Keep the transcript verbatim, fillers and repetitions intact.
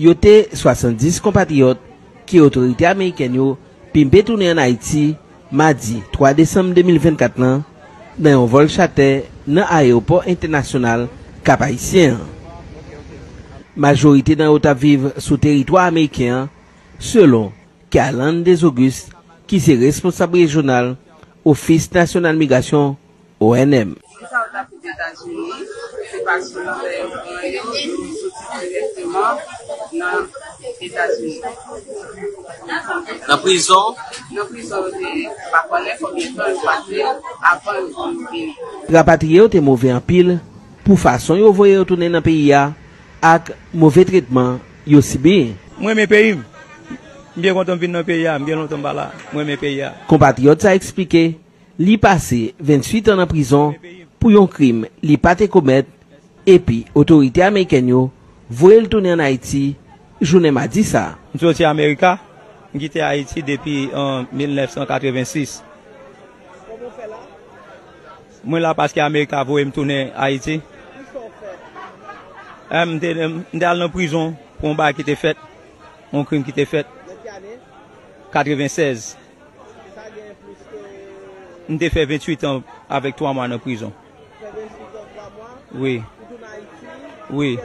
Yo te swasanndis konpatriyòt ke otorite amerikèn yo pimpe tounen ann Ayiti madi twa desanm de mil vennkat lan nan yon vòl chatè nan ayewopò entènasyonal Kap Ayisyen an. Majorite nan yo t ap viv sou teritwa ameriken an, selon Kerlande Desaugustes, ki se responsab rejyonal Ofis Nasyonal Migrasyon, O N M. Kisa w t ap fè Etazini? Se pa sou lanmè yo pran yo, yo soti dirèkteman nan Etazini. Nan prizon? Nan prizon, yo te pa konnen konbyen tan yo pase avan yo vini. Rapatriye yo te move anpil pou fason yo voye yo tounen nan peyi a ak move tretman yo sibi. Mwen renmen peyi m. M byen kontan m vin nan peyi a. M gen lontan m pa la. Mwen renmen peyi a. Konpatriyòt sa eksplike li pase venntuit an nan prizon pou yon krim li pa te komèt, epi otorite amerikèn yo voye l tounen ann Ayiti jounen madi sa a. M soti Amerika, m kite Ayiti depi an mil nèf san katrevensis. Mwen la paske Amerika voye m tounen Ayiti. Eh, m te, m te al nan prizon pou yon bagay ki te fèt, yon krim ki te fèt. Katrevensèz. M te fè venntuit an avèk twa mwa nan prizon. Wi. Wi.